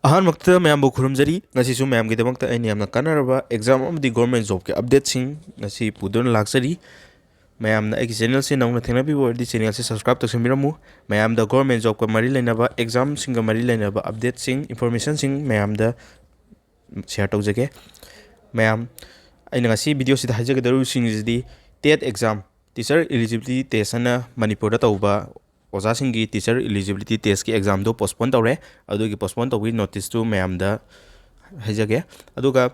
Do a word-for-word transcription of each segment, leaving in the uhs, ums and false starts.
ꯑꯍꯥꯟꯕꯃꯛꯇꯗ ꯃꯌꯥꯝꯕꯨ ꯈꯨꯔꯨꯝꯖꯔꯤ꯫ ꯉꯁꯤꯁꯨ ꯃꯌꯥꯝꯒꯤꯗꯃꯛꯇ ꯑꯩꯅ ꯌꯥꯝꯅ ꯀꯥꯟꯅꯔꯕ exam ꯑꯃꯗꯤ government jobꯀꯤ updateꯁꯤꯡ ꯉꯁꯤ ꯄꯨꯗꯨꯅ ꯂꯥꯛꯆꯔꯤ꯫ ꯃꯌꯥꯝꯅ ꯑꯩꯒꯤ channelꯁꯦ ꯅꯧꯅ ꯊꯦꯡꯅꯕꯤꯕ ꯑꯣꯏꯔꯗꯤ channelꯁꯦ subscribe ꯇꯧꯁꯟꯕꯤꯔꯝꯃꯨ꯫ ꯃꯌꯥꯝꯗ government jobꯀ ꯃꯔꯤ ꯂꯩꯅꯕ, examꯁꯤꯡꯒ ꯃꯔꯤ ꯂꯩꯅꯕ updateꯁꯤꯡ, informationꯁꯤꯡ ꯃꯌꯥꯝꯗ share ꯇꯧꯖꯒꯦ꯫ ꯃꯌꯥꯝ, ꯑꯩꯅ ꯉꯁꯤ videoꯁꯤꯗ ꯍꯥꯏꯖꯒꯗꯧꯔꯤꯕꯁꯤꯡꯁꯤꯗꯤ TET exam, Teacher Eligibility Test ꯍꯥꯏꯅ ꯃꯅꯤꯄꯨꯔꯗ ꯇꯧꯕ ꯑꯣꯖꯥꯁꯤꯡꯒꯤ Teacher Eligibility Testꯀꯤ examꯗꯣ postpone ꯇꯧꯔꯦ꯫ ꯑꯗꯨꯒꯤ postpone ꯇꯧꯕꯒꯤ noticeꯇꯨ ꯃꯌꯥꯝꯗ ꯍꯥꯏꯖꯒꯦ꯫ ꯑꯗꯨꯒ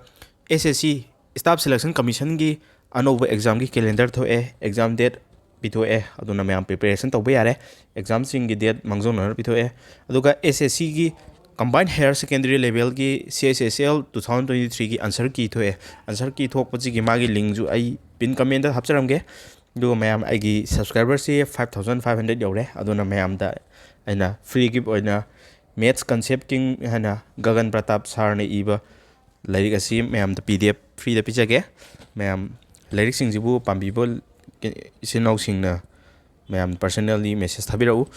SSC Staff Selection Commissionꯒꯤ ꯑꯅꯧꯕ examꯒꯤ calendar ꯊꯣꯛꯑꯦ, exam date ꯄꯤꯊꯣꯛꯑꯦ꯫ ꯑꯗꯨꯅ ꯃꯌꯥꯝ preparation ꯇꯧꯕ ꯌꯥꯔꯦ꯫ Examꯁꯤꯡꯒꯤ date ꯃꯥꯡꯖꯧꯅꯅ ꯄꯤꯊꯣꯛꯑꯦ꯫ ꯑꯗꯨꯒ SSCꯒꯤ Combined Higher Secondary Levelꯒꯤ CHSL two thousand twenty threeꯒꯤ answer key ꯊꯣꯛꯑꯦ꯫ Answer key ꯊꯣꯛꯄꯁꯤꯒꯤ ꯃꯥꯒꯤ linkꯁꯨ ꯑꯩ pin commentꯗ ꯍꯥꯞꯆꯔꯝꯒꯦ꯫ ꯑꯗꯨꯒ ꯃꯌꯥꯝ, ꯑꯩꯒꯤ subscriberꯁꯤ five thousand five hundred ꯌꯧꯔꯦ꯫ ꯑꯗꯨꯅ ꯃꯌꯥꯝꯗ ꯑꯩꯅ free gift ꯑꯣꯏꯅ Maths Concept King ꯍꯥꯏꯅ ꯒꯒꯟ ꯄ꯭ꯔꯇꯥꯞ sirꯅ ꯏꯕ ꯂꯥꯏꯔꯤꯛ ꯑꯁꯤ ꯃꯌꯥꯝꯗ PDF freeꯗ ꯄꯤꯖꯒꯦ꯫ ꯃꯌꯥꯝ, ꯂꯥꯏꯔꯤꯛꯁꯤꯡꯁꯤꯕꯨ ꯄꯥꯝꯕꯤꯕ ꯏꯆꯤꯟ ꯏꯅꯥꯎꯁꯤꯡꯅ ꯃꯌꯥꯝ personally message ꯊꯥꯕꯤꯔꯛꯎ꯫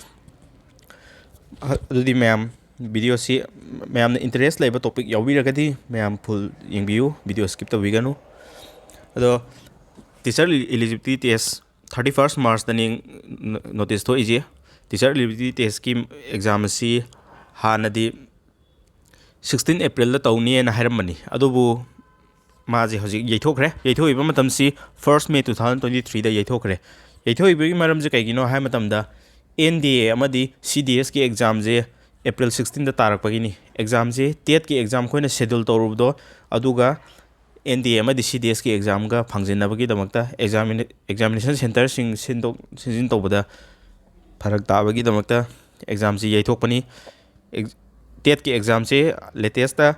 ꯑ-, ꯑꯗꯨꯗꯤ ꯃꯌꯥꯝ, videoꯁꯤ ꯃꯌꯥꯝꯅ interest ꯂꯩꯕ topic ꯌꯥꯎꯕꯤꯔꯒꯗꯤ ꯃꯌꯥꯝ full ꯌꯦꯡꯕꯤꯌꯨ, video skip ꯇꯧꯕꯤꯒꯅꯨ꯫ ꯑꯗꯣ Teacher Eligibility Test thirty first Marchꯇꯅꯤ notice ꯊꯣꯛꯏꯁꯦ꯫ Teacher Eligibility Testꯀꯤ exam ꯑꯁꯤ ꯍꯥꯟꯅꯗꯤ sixteen Aprilꯗ ꯇꯧꯅꯤꯅ ꯍꯥꯏꯔꯝꯕꯅꯤ, ꯑꯗꯨꯕꯨ ꯃꯥꯁꯦ ꯍꯧꯖꯤꯛ ꯌꯩꯊꯣꯛꯈ꯭ꯔꯦ꯫ ꯌꯩꯊꯣꯛꯏꯕ ꯃꯇꯝꯁꯤ first May two thousand twenty threeꯗ ꯌꯩꯊꯣꯛꯈ꯭ꯔꯦ꯫ ꯌꯩꯊꯣꯛꯏꯕꯒꯤ ꯃꯔꯝꯁꯦ ꯀꯩꯒꯤꯅꯣ ꯍꯥꯏꯕ ꯃꯇꯝꯗ, NDA ꯑꯃꯗꯤ CDSꯀꯤ examꯁꯦ April sixteenꯗ ꯇꯥꯔꯛꯄꯒꯤꯅꯤ꯫ Examꯁꯦ TETꯀꯤ exam ꯑꯩꯈꯣꯏꯅ schedule ꯇꯧꯔꯨꯕꯗꯣ, ꯑꯗꯨꯒ NDA ꯑꯃꯗꯤ CDSꯀꯤ examꯒ ꯐꯪꯖꯤꯟꯅꯕꯒꯤꯗꯃꯛꯇ examina-, examination centreꯁꯤꯡ ꯁꯤꯟꯗꯣꯛ ꯁꯤꯟꯖꯤꯟ ꯇꯧꯕꯗ ꯐꯔꯛ ꯇꯥꯕꯒꯤꯗꯃꯛꯇ examꯁꯤ ꯌꯩꯊꯣꯛꯄꯅꯤ꯫ Ex-, TETꯀꯤ examꯁꯦ latestꯇ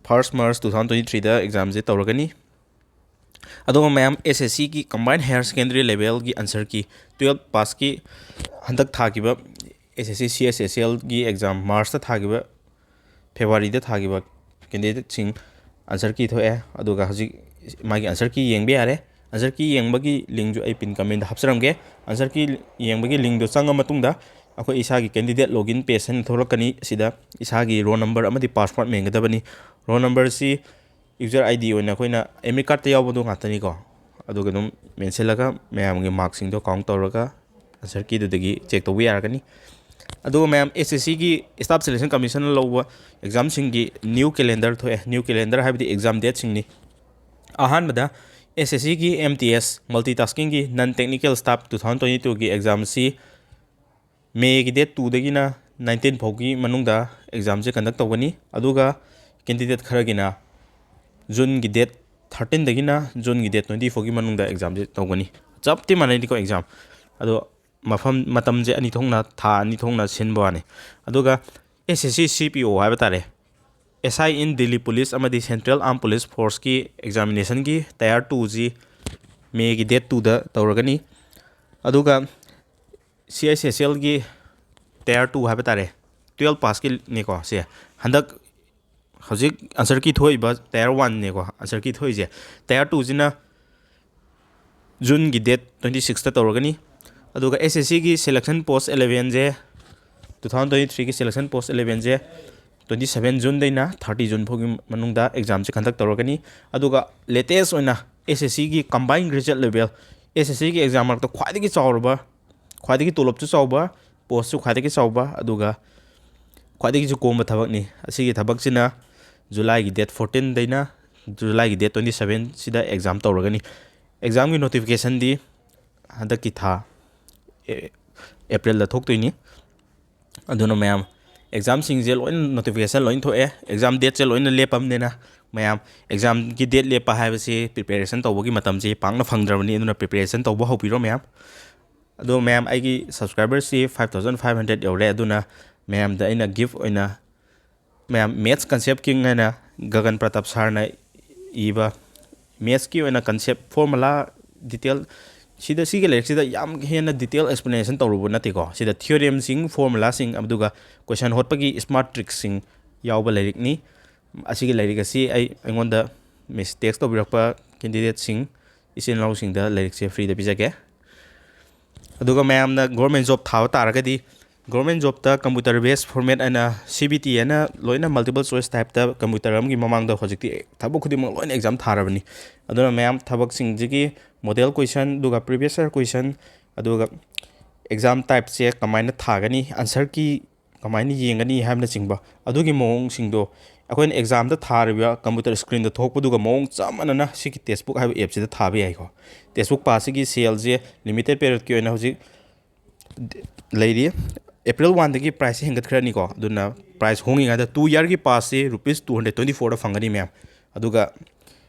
first March two thousand twenty threeꯗ examꯁꯦ ꯇꯧꯔꯒꯅꯤ꯫ ꯑꯗꯨꯒ ꯃꯌꯥꯝ, SSCꯒꯤ Combined Higher Secondary Levelꯒꯤ answer key, twelve passꯀꯤ ꯍꯟꯗꯛ ꯊꯥꯈꯤꯕ SSC CHSLꯒꯤ exam Marchꯇ ꯊꯥꯈꯤꯕ, Februaryꯗ ꯊꯥꯈꯤꯕ candidateꯁꯤꯡ answer key ꯊꯣꯛꯑꯦ꯫ ꯑꯗꯨꯒ ꯍꯧꯖꯤꯛ ꯃꯥꯒꯤ answer key ꯌꯦꯡꯕ ꯌꯥꯔꯦ꯫ Answer key ꯌꯦꯡꯕꯒꯤ linkꯁꯨ ꯑꯩ pin commentꯗ ꯍꯥꯞꯆꯔꯝꯒꯦ꯫ Answer key ꯌꯦꯡꯕꯒꯤ linkꯗꯣ ꯆꯪꯉ ꯃꯇꯨꯡꯗ ꯑꯩꯈꯣꯏ ꯏꯁꯥꯒꯤ candidate login page ꯍꯥꯏꯅ ꯊꯣꯛꯂꯛꯀꯅꯤ꯫ ꯁꯤꯗ ꯏꯁꯥꯒꯤ roll number ꯑꯃꯗꯤ password ꯃꯦꯟꯒꯗꯕꯅꯤ꯫ Roll number ꯁꯤ user I D ꯑꯣꯏꯅ ꯑꯩꯈꯣꯏꯅ admit card ꯇ ꯌꯥꯎꯕꯗꯣ ꯉꯥꯛꯇꯅꯤꯀꯣ꯫ ꯑꯗꯨꯒ ꯑꯗꯨꯝ ꯃꯦꯟꯁꯤꯜꯂꯒ ꯃꯌꯥꯝꯒꯤ mark ꯁꯤꯡꯗꯣ count ꯇꯧꯔꯒ answer key ꯗꯨꯗꯒꯤ check ꯇꯧꯕ ꯌꯥꯔꯒꯅꯤ꯫ ꯑꯗꯨꯒ ꯃꯌꯥꯝ, S S C ꯒꯤ Staff Selection Commission ꯅ ꯂꯧꯕ exam ꯁꯤꯡꯒꯤ new calendar ꯊꯣꯛꯑꯦ꯫ New calendar ꯍꯥꯏꯕꯗꯤ exam date ꯁꯤꯡꯅꯤ꯫ ꯑꯍꯥꯟꯕꯗ S S C ꯒꯤ M T S, Multitasking ꯒꯤ Non Technical Staff two thousand twenty two ꯒꯤ exam ꯁꯤ May ꯒꯤ date two ꯗꯒꯤꯅ nineteen ꯐꯥꯎꯒꯤ ꯃꯅꯨꯡꯗ exam ꯁꯦ conduct ꯇꯧꯒꯅꯤ꯫ ꯑꯗꯨꯒ candidate ꯈꯔꯒꯤꯅ June ꯒꯤ date thirteen ꯗꯒꯤꯅ June ꯒꯤ date twenty four ꯒꯤ ꯃꯅꯨꯡꯗ exam ꯁꯦ ꯇꯧꯒꯅꯤ꯫ ꯆꯞꯇꯤ ꯃꯥꯟꯅꯩꯅꯤꯀꯣ exam, ꯑꯗꯣ ꯃꯐꯝ, ꯃꯇꯝꯁꯦ ꯑꯅꯤ ꯊꯣꯛꯅ, ꯊꯥ ꯑꯅꯤ ꯊꯣꯛꯅ ꯁꯤꯟꯕ ꯋꯥꯅꯤ꯫ ꯑꯗꯨꯒ S S C C P O ꯍꯥꯏꯕ ꯇꯥꯔꯦ, S I in Delhi Police ꯑꯃꯗꯤ Central Armed Police Force ꯀꯤ examination ꯒꯤ Tier two ꯁꯤ May ꯒꯤ date two ꯗ ꯇꯧꯔꯒꯅꯤ꯫ ꯑꯗꯨꯒ C I C S L ꯒꯤ Tier two ꯍꯥꯏꯕ ꯇꯥꯔꯦ, twelve pass ꯀꯤꯅꯤꯀꯣ꯫ ꯁꯦ ꯍꯟꯗꯛ ꯍꯧꯖꯤꯛ answer key ꯊꯣꯛꯏꯕ Tier one ꯅꯦꯀꯣ, answer key ꯊꯣꯛꯏꯁꯦ꯫ Tier two ꯁꯤꯅ June ꯒꯤ date twenty six ꯇ ꯇꯧꯔꯒꯅꯤ꯫ ꯑꯗꯨꯒ S S C ꯒꯤ selection post eleven ꯁꯦ, two thousand twenty three ꯒꯤ selection post eleven ꯁꯦ twenty seven June ꯗꯩꯅ thirty June ꯐꯥꯎꯒꯤ ꯃꯅꯨꯡꯗ exam ꯁꯦ conduct ꯇꯧꯔꯒꯅꯤ꯫ ꯑꯗꯨꯒ latest ꯑꯣꯏꯅ S S C ꯒꯤ combined graduate level, S S C ꯒꯤ exam ꯃꯔꯛꯇ ꯈ꯭ꯋꯥꯏꯗꯒꯤ ꯆꯥꯎꯔꯕ, ꯈ꯭ꯋꯥꯏꯗꯒꯤ ꯇꯣꯂꯣꯞꯁꯨ ꯆꯥꯎꯕ, post ꯁꯨ ꯈ꯭ꯋꯥꯏꯗꯒꯤ ꯆꯥꯎꯕ, ꯑꯗꯨꯒ ꯈ꯭ꯋꯥꯏꯗꯒꯤꯁꯨ ꯀꯣꯝꯕ ꯊꯕꯛꯅꯤ꯫ ꯑꯁꯤꯒꯤ ꯊꯕꯛꯁꯤꯅ July ꯒꯤ date fourteen ꯗꯩꯅ July ꯒꯤ date twenty seven ꯁꯤꯗ exam ꯇꯧꯔꯒꯅꯤ꯫ Exam ꯒꯤ notification ꯗꯤ ꯍꯟꯗꯛꯀꯤ ꯊꯥ, ꯑꯦ-, April ꯗ ꯊꯣꯛꯇꯣꯏꯅꯤ꯫ ꯑꯗꯨꯅ ꯃꯌꯥꯝ, exam ꯁꯤꯡꯁꯦ ꯂꯣꯏꯅ notification ꯂꯣꯏꯅ ꯊꯣꯛꯑꯦ, exam date ꯁꯦ ꯂꯣꯏꯅ ꯂꯦꯞꯄꯕꯅꯤꯅ ꯃꯌꯥꯝ, exam ꯒꯤ date ꯂꯦꯞꯄ ꯍꯥꯏꯕꯁꯤ preparation ꯇꯧꯕꯒꯤ ꯃꯇꯝꯁꯦ ꯄꯥꯛꯅ ꯐꯪꯗ꯭ꯔꯕꯅꯤ꯫ ꯑꯗꯨꯅ preparation ꯇꯧꯕ ꯍꯧꯕꯤꯔꯣ ꯃꯌꯥꯝ꯫ ꯑꯗꯣ ꯃꯌꯥꯝ, ꯑꯩꯒꯤ subscriber ꯁꯤ five thousand five hundred ꯌꯧꯔꯦ꯫ ꯑꯗꯨꯅ ꯃꯌꯥꯝꯗ ꯑꯩꯅ gift ꯑꯣꯏꯅ, ꯃꯌꯥꯝ, Maths Concept King ꯍꯥꯏꯅ ꯒꯒꯟ ꯄ꯭ꯔꯇꯥꯞ sir ꯅ ꯏꯕ Maths ꯀꯤ ꯑꯣꯏꯅ concept, formula, detail, ꯁꯤꯗ, ꯁꯤꯒꯤ ꯂꯥꯏꯔꯤꯛꯁꯤꯗ ꯌꯥꯝ ꯍꯦꯟꯅ detail explanation ꯇꯧꯔꯨꯕ ꯅꯠꯇꯦꯀꯣ꯫ ꯁꯤꯗ theorem ꯁꯤꯡ, formula ꯁꯤꯡ, ꯑꯗꯨꯒ question ꯍꯣꯠꯄꯒꯤ smart trick ꯁꯤꯡ ꯌꯥꯎꯕ ꯂꯥꯏꯔꯤꯛꯅꯤ꯫ ꯑꯁꯤꯒꯤ ꯂꯥꯏꯔꯤꯛ ꯑꯁꯤ ꯑꯩ, ꯑꯩꯉꯣꯟꯗ message, text ꯇꯧꯕꯤꯔꯛꯄ candidate ꯁꯤꯡ, ꯏꯆꯤꯟ ꯏꯅꯥꯎꯁꯤꯡꯗ ꯂꯥꯏꯔꯤꯛꯁꯦ free ꯗ ꯄꯤꯖꯒꯦ꯫ ꯑꯗꯨꯒ ꯃꯌꯥꯝꯅ government job ꯊꯥꯕ ꯇꯥꯔꯒꯗꯤ, Government jobꯇ computer based format ꯍꯥꯏꯅ, C B T ꯍꯥꯏꯅ, ꯂꯣꯏꯅ multiple choice typeꯇ computer ꯑꯃꯒꯤ ꯃꯃꯥꯡꯗ ꯍꯧꯖꯤꯛꯇꯤ ꯊꯕꯛ ꯈꯨꯗꯤꯡꯃꯛ ꯂꯣꯏꯅ exam ꯊꯥꯔꯕꯅꯤ꯫ ꯑꯗꯨꯅ ꯃꯌꯥꯝ ꯊꯕꯛꯁꯤꯡꯁꯤꯒꯤ model question, ꯑꯗꯨꯒ previous year question, ꯑꯗꯨꯒ exam typeꯁꯦ ꯀꯃꯥꯏꯅ ꯊꯥꯒꯅꯤ, answer key ꯀꯃꯥꯏꯅ ꯌꯦꯡꯒꯅꯤ ꯍꯥꯏꯕꯅꯆꯤꯡꯕ, ꯑꯗꯨꯒꯤ ꯃꯑꯣꯡꯁꯤꯡꯗꯣ ꯑꯩꯈꯣꯏꯅ examꯗ ꯊꯥꯔꯤꯕ computer screenꯗ ꯊꯣꯛꯄꯗꯨꯒ ꯃꯑꯣꯡ ꯆꯞ ꯃꯥꯟꯅꯅ ꯁꯤꯒꯤ Testbook ꯍꯥꯏꯕ appꯁꯤꯗ ꯊꯥꯕ ꯌꯥꯏꯀꯣ꯫ Testbook passꯁꯤꯒꯤ saleꯁꯦ limited periodꯀꯤ ꯑꯣꯏꯅ ꯍꯧꯖꯤꯛ ꯂꯩꯔꯤ꯫ April oneꯗꯒꯤ priceꯁꯦ ꯍꯦꯟꯒꯠꯈ꯭ꯔꯅꯤꯀꯣ꯫ ꯑꯗꯨꯅ price ꯍꯣꯡꯉꯤꯉꯩꯗ two yearꯒꯤ passꯁꯤ rupees two hundred twenty fourꯗ ꯐꯪꯒꯅꯤ ꯃꯌꯥꯝ꯫ ꯑꯗꯨꯒ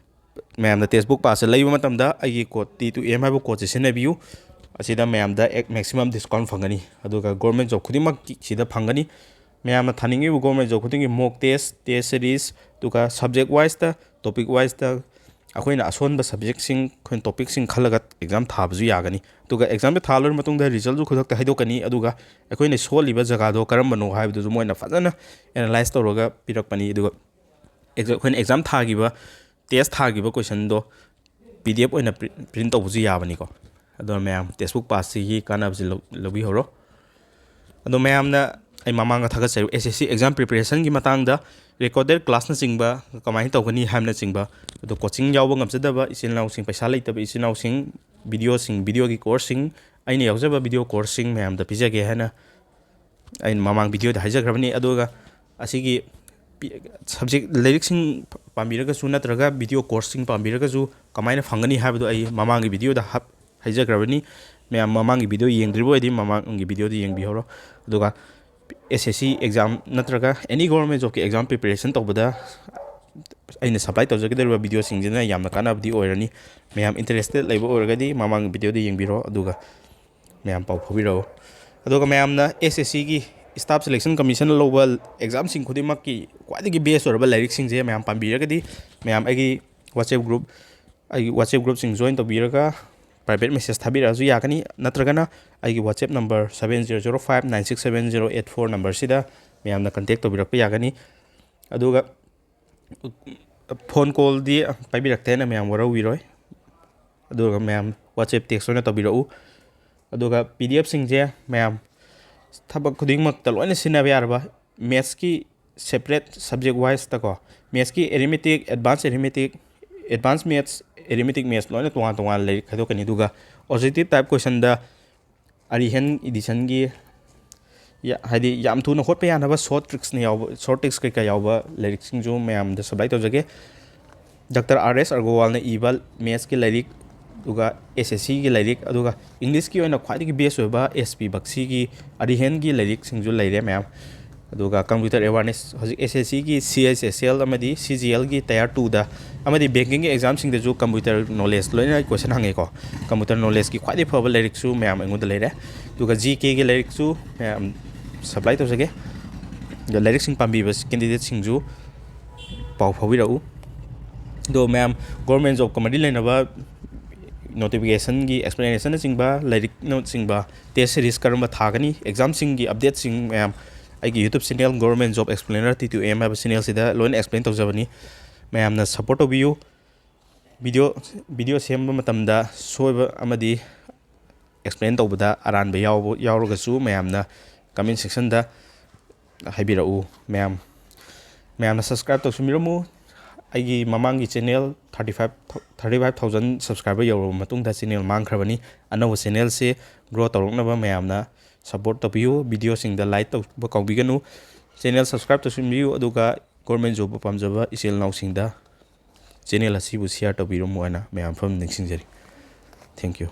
ꯃꯌꯥꯝꯅ Testbook passꯁꯦ ꯂꯩꯕ ꯃꯇꯝꯗ ꯑꯩꯒꯤ code T two M ꯍꯥꯏꯕ codeꯁꯦ ꯁꯤꯖꯤꯟꯅꯕꯤꯌꯨ꯫ ꯑꯁꯤꯗ ꯃꯌꯥꯝꯗ maximum discount ꯐꯪꯒꯅꯤ꯫ ꯑꯗꯨꯒ government job ꯈꯨꯗꯤꯡꯃꯛꯀꯤ ꯁꯤꯗ ꯐꯪꯒꯅꯤ꯫ ꯃꯌꯥꯝꯅ ꯊꯥꯅꯤꯡꯉꯤꯕ government job ꯈꯨꯗꯤꯡꯒꯤ mock test, test series, ꯑꯗꯨꯒ subject wiseꯇ, topic wiseꯇ ꯑꯩꯈꯣꯏꯅ ꯑꯁꯣꯟꯕ subjectꯁꯤꯡ, ꯑꯩꯈꯣꯏꯅ topicꯁꯤꯡ ꯈꯜꯂꯒ exam ꯊꯥꯕꯁꯨ ꯌꯥꯒꯅꯤ꯫ ꯑꯗꯨꯒ examꯁꯦ ꯊꯥ ꯂꯣꯏꯔ ꯃꯇꯨꯡꯗ resultꯁꯨ ꯈꯨꯗꯛꯇ ꯍꯥꯏꯗꯣꯛꯀꯅꯤ꯫ ꯑꯗꯨꯒ ꯑꯩꯈꯣꯏꯅ ꯁꯣꯜꯂꯤꯕ ꯖꯒꯥꯗꯣ ꯀꯔꯝꯕꯅꯣ ꯍꯥꯏꯕꯗꯨꯁꯨ ꯃꯣꯏꯅ ꯐꯖꯅ analyse ꯇꯧꯔꯒ ꯄꯤꯔꯛꯄꯅꯤ꯫ ꯑꯗꯨꯒ exa-, ꯑꯩꯈꯣꯏꯅ exam ꯊꯥꯈꯤꯕ, test ꯊꯥꯈꯤꯕ questionꯗꯣ P D F ꯑꯣꯏꯅ pri-, print ꯇꯧꯕꯁꯨ ꯌꯥꯕꯅꯤꯀꯣ꯫ ꯑꯗꯨꯅ ꯃꯌꯥꯝ Testbook passꯁꯤꯒꯤ ꯀꯥꯟꯅꯕꯁꯤ ꯂꯧ-, ꯂꯧꯕꯤꯍꯧꯔꯣ꯫ ꯑꯗꯣ ꯃꯌꯥꯝꯅ ꯑꯩ ꯃꯃꯥꯡꯗ ꯊꯥꯒꯠꯆꯔꯤꯕ S S C exam preparationꯒꯤ ꯃꯇꯥꯡꯗ recorded classꯅꯆꯤꯡꯕ ꯀꯃꯥꯏꯅ ꯇꯧꯒꯅꯤ ꯍꯥꯏꯕꯅꯆꯤꯡꯕ, ꯑꯗꯣ coaching ꯌꯥꯎꯕ ꯉꯝꯖꯗꯕ ꯏꯆꯤꯜ ꯏꯅꯥꯎꯁꯤꯡ, ꯄꯩꯁꯥ ꯂꯩꯇꯕ ꯏꯆꯤꯜ ꯏꯅꯥꯎꯁꯤꯡ, videoꯁꯤꯡ, videoꯒꯤ courseꯁꯤꯡ, ꯑꯩꯅ ꯌꯥꯎꯖꯕ video courseꯁꯤꯡ ꯃꯌꯥꯝꯗ ꯄꯤꯖꯒꯦ ꯍꯥꯏꯅ ꯑꯩꯅ ꯃꯃꯥꯡ videoꯗ ꯍꯥꯏꯖꯈ꯭ꯔꯕꯅꯤ꯫ ꯑꯗꯨꯒ ꯑꯁꯤꯒꯤ ꯄꯤ-, subject ꯂꯥꯏꯔꯤꯛꯁꯤꯡ ꯄꯥꯝꯕꯤꯔꯒꯁꯨ ꯅꯠꯇ꯭ꯔꯒ video courseꯁꯤꯡ ꯄꯥꯝꯕꯤꯔꯒꯁꯨ ꯀꯃꯥꯏꯅ ꯐꯪꯒꯅꯤ ꯍꯥꯏꯕꯗꯣ ꯑꯩ ꯃꯃꯥꯡꯒꯤ videoꯗ ꯍꯥꯞ-, ꯍꯥꯏꯖꯈ꯭ꯔꯕꯅꯤ꯫ ꯃꯌꯥꯝ ꯃꯃꯥꯡꯒꯤ video ꯌꯦꯡꯗ꯭ꯔꯤꯕ ꯑꯣꯏꯗꯤ ꯃꯃꯥꯡꯒꯤ videoꯗ ꯌꯦꯡꯕꯤꯍꯧꯔꯣ꯫ ꯑꯗꯨꯒ S S C exam ꯅꯠꯇ꯭ꯔꯒ any government jobꯀꯤ exam preparation ꯇꯧꯕꯗ ꯑꯩꯅ supply ꯇꯧꯖꯒꯗꯧꯔꯤꯕ videoꯁꯤꯡꯁꯤꯅ ꯌꯥꯝꯅ ꯀꯥꯟꯅꯕꯗꯤ ꯑꯣꯏꯔꯅꯤ꯫ ꯃꯌꯥꯝ interested ꯂꯩꯕ ꯑꯣꯏꯔꯒꯗꯤ ꯃꯃꯥꯡꯒꯤ videoꯗ ꯌꯦꯡꯕꯤꯔꯣ꯫ ꯑꯗꯨꯒ ꯃꯌꯥꯝ ꯄꯥꯎ ꯐꯥꯎꯕꯤꯔꯛꯎ꯫ ꯑꯗꯨꯒ ꯃꯌꯥꯝꯅ S S Cꯒꯤ Staff Selection Commission ꯂꯧꯕ examꯁꯤꯡ ꯈꯨꯗꯤꯡꯃꯛꯀꯤ ꯈ꯭ꯋꯥꯏꯗꯒꯤ best ꯑꯣꯏꯔꯕ ꯂꯥꯏꯔꯤꯛꯁꯤꯡꯁꯦ ꯃꯌꯥꯝ ꯄꯥꯝꯕꯤꯔꯒꯗꯤ ꯃꯌꯥꯝ ꯑꯩꯒꯤ WhatsApp group, ꯑꯩꯒꯤ WhatsApp groupꯁꯤꯡ join ꯇꯧꯕꯤꯔꯒ private message ꯊꯥꯕꯤꯔꯛꯑꯁꯨ ꯌꯥꯒꯅꯤ, ꯅꯠꯇ꯭ꯔꯒꯅ ꯑꯩꯒꯤ WhatsApp number seven zero zero five nine six seven zero eight four numberꯁꯤꯗ ꯃꯌꯥꯝꯅ contact ꯇꯧꯕꯤꯔꯛꯄ ꯌꯥꯒꯅꯤ꯫ ꯑꯗꯨꯒ phone callꯗꯤ ꯄꯥꯏꯕꯤꯔꯛꯇꯦꯅ ꯃꯌꯥꯝ ꯋꯥꯔꯧꯕꯤꯔꯣꯏ꯫ ꯑꯗꯨꯒ ꯃꯌꯥꯝ WhatsApp text ꯑꯣꯏꯅ ꯇꯧꯕꯤꯔꯛꯎ꯫ ꯑꯗꯨꯒ P D Fꯁꯤꯡꯁꯦ ꯃꯌꯥꯝ ꯊꯕꯛ ꯈꯨꯗꯤꯡꯃꯛꯇ ꯂꯣꯏꯅ ꯁꯤꯖꯤꯟꯅꯕ ꯌꯥꯔꯕ mathsꯀꯤ separate subject wiseꯇꯀꯣ, mathsꯀꯤ arithmetic, advanced arithmetic, advanced maths, arithmetic maths ꯂꯣꯏꯅ ꯇꯣꯉꯥꯟ ꯇꯣꯉꯥꯟꯅ ꯂꯥꯏꯔꯤꯛ ꯈꯥꯏꯗꯣꯛꯀꯅꯤ꯫ ꯑꯗꯨꯒ objective type questionꯗ Arihant editionꯒꯤ ꯌꯥ-, ꯍꯥꯏꯗꯤ ꯌꯥꯝ ꯊꯨꯅ ꯍꯣꯠꯄ ꯌꯥꯅꯕ short tricksꯅ ꯌꯥꯎꯕ, short tricks ꯀꯩꯀꯥ ꯌꯥꯎꯕ ꯂꯥꯏꯔꯤꯛꯁꯤꯡꯁꯨ ꯃꯌꯥꯝꯗ supply ꯇꯧꯖꯒꯦ꯫ ꯗꯥꯛꯇꯔ ꯑꯥꯔ ꯑꯦꯁ ꯑꯒꯔꯋꯥꯜꯅ ꯏꯕ mathsꯀꯤ ꯂꯥꯏꯔꯤꯛ, ꯑꯗꯨꯒ S S Cꯒꯤ ꯂꯥꯏꯔꯤꯛ, ꯑꯗꯨꯒ Englishꯀꯤ ꯑꯣꯏꯅ ꯈ꯭ꯋꯥꯏꯗꯒꯤ best ꯑꯣꯏꯕ S P Baksiꯒꯤ Arihantꯒꯤ ꯂꯥꯏꯔꯤꯛꯁꯤꯡꯁꯨ ꯂꯩꯔꯦ ꯃꯌꯥꯝ꯫ ꯑꯗꯨꯒ computer awareness, ꯍꯧꯖꯤꯛ S S Cꯒꯤ C H S L ꯑꯃꯗꯤ C G Lꯒꯤ tier twoꯗ ꯑꯃꯗꯤ bankingꯒꯤ examꯁꯤꯡꯗꯁꯨ computer knowledge ꯂꯣꯏꯅ question ꯍꯪꯉꯦꯀꯣ꯫ Computer knowledgeꯀꯤ ꯈ꯭ꯋꯥꯏꯗꯒꯤ ꯐꯕ ꯂꯥꯏꯔꯤꯛꯁꯨ ꯃꯌꯥꯝ ꯑꯩꯉꯣꯟꯗ ꯂꯩꯔꯦ꯫ ꯑꯗꯨꯒ G Kꯒꯤ ꯂꯥꯏꯔꯤꯛꯁꯨ ꯃꯌꯥꯝ supply ꯇꯧꯖꯒꯦ꯫ ꯑꯗ ꯂꯥꯏꯔꯤꯛꯁꯤꯡ ꯄꯥꯝꯕꯤꯕ candidateꯁꯤꯡꯁꯨ ꯄꯥꯎ ꯐꯥꯎꯕꯤꯔꯛꯎ꯫ ꯑꯗꯣ ꯃꯌꯥꯝ, government jobꯀ ꯃꯔꯤ ꯂꯩꯅꯕ notificationꯒꯤ explanationꯅꯆꯤꯡꯕ, ꯂꯥꯏꯔꯤꯛꯅꯆꯤꯡꯕ, test series ꯀꯔꯝꯕ ꯊꯥꯒꯅꯤ, examꯁꯤꯡꯒꯤ updateꯁꯤꯡ ꯃꯌꯥꯝ ꯑꯩꯒꯤ YouTube channel Government Job Explainer T two M ꯍꯥꯏꯕ channelꯁꯤꯗ ꯂꯣꯏꯅ explain ꯇꯧꯖꯕꯅꯤ꯫ ꯃꯌꯥꯝꯅ support ꯇꯧꯕꯤꯌꯨ꯫ Video, video ꯁꯦꯝꯕ ꯃꯇꯝꯗ ꯁꯣꯏꯕ ꯑꯃꯗꯤ explain ꯇꯧꯕꯗ ꯑꯔꯥꯟꯕ ꯌꯥꯎꯕ, ꯌꯥꯎꯔꯒꯁꯨ ꯃꯌꯥꯝꯅ comment sectionꯗ ꯍꯥꯏꯕꯤꯔꯛꯎ꯫ ꯃꯌꯥꯝ, ꯃꯌꯥꯝꯅ subscribe ꯇꯧꯁꯤꯟꯕꯤꯔꯝꯃꯨ꯫ ꯑꯩꯒꯤ ꯃꯃꯥꯡꯒꯤ channel thirty five, thirty five thousand subscriber ꯌꯧꯔꯕ ꯃꯇꯨꯡꯗ channel ꯃꯥꯡꯈ꯭ꯔꯕꯅꯤ꯫ ꯑꯅꯧꯕ channelꯁꯦ grow ꯇꯧꯔꯛꯅꯕ ꯃꯌꯥꯝꯅ support ꯇꯧꯕꯤꯌꯨ꯫ Videoꯁꯤꯡꯗ like ꯇꯧꯕ ꯀꯥꯎꯕꯤꯒꯅꯨ꯫ Channel subscribe ꯇꯧꯁꯤꯟꯕꯤꯌꯨ, ꯑꯗꯨꯒ government job ꯄꯥꯝꯖꯕ ꯏꯆꯤꯜ ꯏꯅꯥꯎꯁꯤꯡꯗ channel ꯑꯁꯤꯕꯨ share ꯇꯧꯕꯤꯔꯝꯃꯨ ꯍꯥꯏꯅ ꯃꯌꯥꯝ ꯃꯐꯝ ꯅꯤꯡꯁꯤꯡꯖꯔꯤ꯫ Thank you꯫